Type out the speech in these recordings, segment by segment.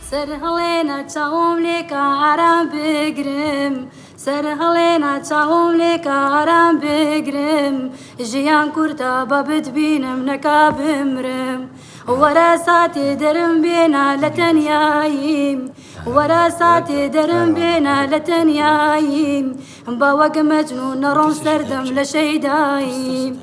سەر هەڵێنە چاوم لێکە ئارام بگرم سەر هەڵێنە چاوم لێکە ئارام بگرم ژیان کورتە بە بتبینم نەکا بمرم وەرە ساتێ دەرم بێنە لە تەنیاییم وەرە ساتێ دەرم بێنە لە تەنیاییم با وەک مەجنون نەڕۆم سەردەم لە شەیداییم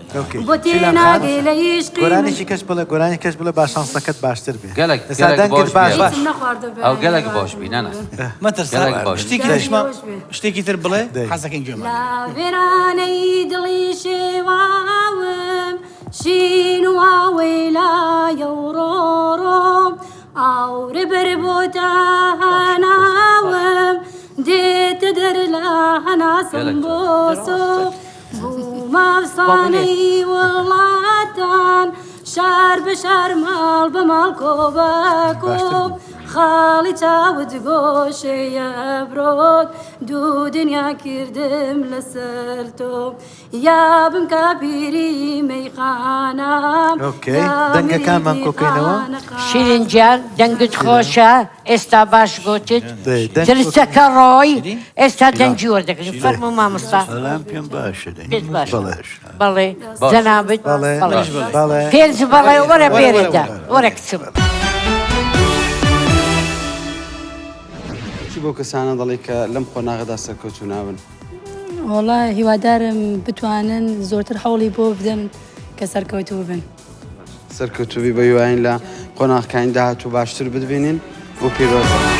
بۆ تێناگەی لە عیشقی من. گۆرانیکی کەش بڵێ گۆرانی کەش بڵێ با شانسەکەت باشتر بێ گەلەک ئێستا گەلەک دەنگت باش باش بیە باش هیچم نەخواردوە ئەو بەیانی گەلەک باش باشم بی نەنە مەترسە گەلەک باش بی. شتێکی دەنگی تریشمە خۆش بێ. شتێکی تر بڵێ دەی. حەزەکەین گوێمان لە لێ. وێرانەی دڵی شێواوم شین و ئاوەیلایە و ڕۆڕۆم ئاورێ بەر بۆتە هەناوم دێتە دەر لە هەناسم گەلەک بۆ جوان. سۆ بوومە ئەفسانەی وڵاتان شار بە شار ماڵ بە ماڵ کۆ بە کۆ باشتر بوو. خاڵی چاوت گۆشەی ئەبرۆت دوو دنیا کردم لەسەر تۆ یا بمکە پیری مەیخانە ئۆکەی یا دەنگەکانمان مریدی کۆکەینەوە. خانەقا. شیرین گیان دەنگت خۆشە ئێستا باش گۆتت دەی دەنگ ترسەکە ڕۆی شیرین؟ ئێستا دەنگی وەردەگرین دەی. فەرموو مامۆستا بەڵام پێم باشە دەنگ پێت باشە بەڵێ. بەڵێ باش. جەنابت بەڵێ بەڵێ باش. بەڵێ پێنج بەڵێ وەرە وەرە وەرە بێرەدە وەرە. وەرە کچم. چی بەو کەسانە دەڵێی کە لەم قۆناغەدا سەرکەوتوو نابن؟ وەڵا هیوادارم بتوانن زۆرتر هەوڵی بۆ بدەن کە سەرکەوتوو بن. سەرکەوتوو بی بەهیواین لە قۆناغەکانی داهاتوو باشتر بتبینین و پیرۆزە.